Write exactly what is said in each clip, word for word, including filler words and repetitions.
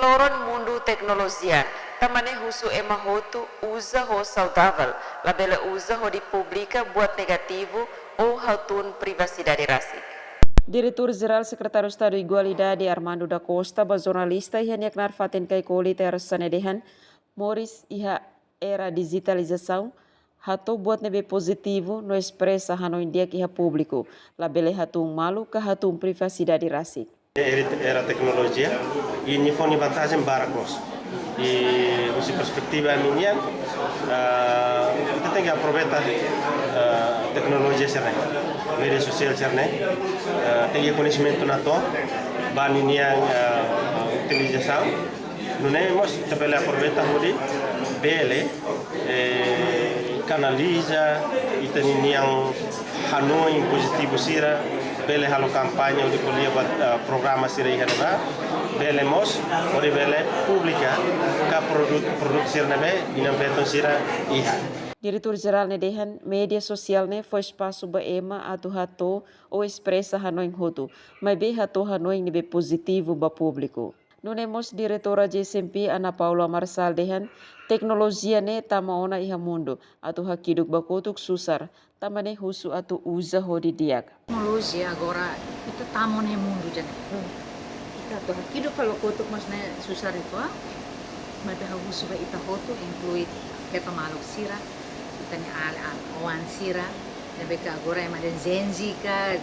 Loron mundu teknolojia, tanba ne'e husu ema hotu uza ho saudavel, labele uza hodi publika buat negativu ou hatún privasidade rasik. Diretór Jerál Sekretáriu Estadu Igualdade Armando da Costa ba jornalista iha nia knaar fatin Kaikoli tersa ne'e dehan, moris iha era dijitalizasaun, hato'o buat ne'ebé pozitivu no espresa hanoin di'ak iha públiku, labele hatún malu ka hatún privasidade rasik. Era, era teknolojia, i nia fó nia vantajen barak mós. I husi perspetiva ami-nian, ah, ita tenke aproveita, ah, teknolojia sira-ne'e, média sosiál sira-ne'e, ah, tenke koñesimentu natoon ba ninia, ah, utilizasaun. Nune'e mós ita bele aproveita hodi bele, eh, kanaliza ita-nian hanoin pozitivu sira, bele halo kampaña hodi ko'alia ba, eh, programa sira iha ne'ebá, bele mós hodi bele publika ka produtu, produtu sira ne'ebé inan-feton sira iha. Diretór Jerál ne'e dehan média sosiál ne'e fó espasu ba ema atu hato'o ou espresa hanoin hotu, maibé hato'o hanoin ne'ebé pozitivu ba públiku. Nune'e mós Diretora J C M P Ana Paula Marçal dehan, teknolojia ne'e tama ona iha mundu, atu hakiduk ba kotuk susar, tanba ne'e husu atu uza hodi di'ak. Teknolojia agora ita tama ona iha mundu ida-ne'e. Ita atu hakiduk fali ba kotuk mós ne'e susar uitoan, maibé ha'u husu ba ita hotu, inklui keta maluk sira, ita-nia alin, oan sira, ne'ebé ke agora ema dehan Gen Z ka,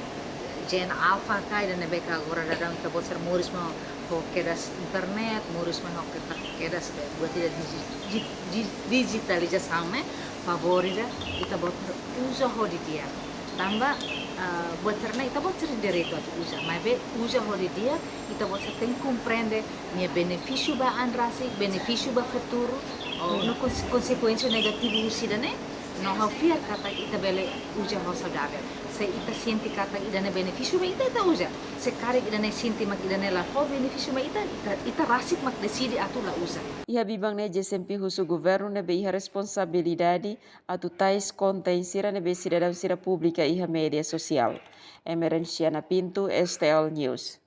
Gen Alpha ka, ida ne'ebé ke agora daudaun ita-boot sira moris mai ho kedas internet, moris mai ho keta-, kedas buat ida digi-, di-, di-, dijitalizasaun ne'e, favór ida, ita-boot sira uza hodi di'ak. Tanba, ah, buat sira-ne'e ita-boot sira direitu atu uza, maibé uza hodi di'ak, ita-boot sira tenke komprende nia benefísiu ba an rasik, benefísiu ba futuru, ou no kons-, konsekuénsia negativu husi ida-ne'e, no ha'u fiar katak ita bele uza ho saudavel. Se ita sente katak ida-ne'e benefísiu ba ita, ita uza. Se karik ida-ne'e sente mak ida-ne'e la fó benefísiu ba ita, ita, ita rasik mak deside atu la uza. Iha biban ne'e J C M P husu governu ne'ebé iha responsabilidade atu tais konten sira ne'ebé sidadaun sira publika iha média sosiál. Emerenciana Pinto, S T L News.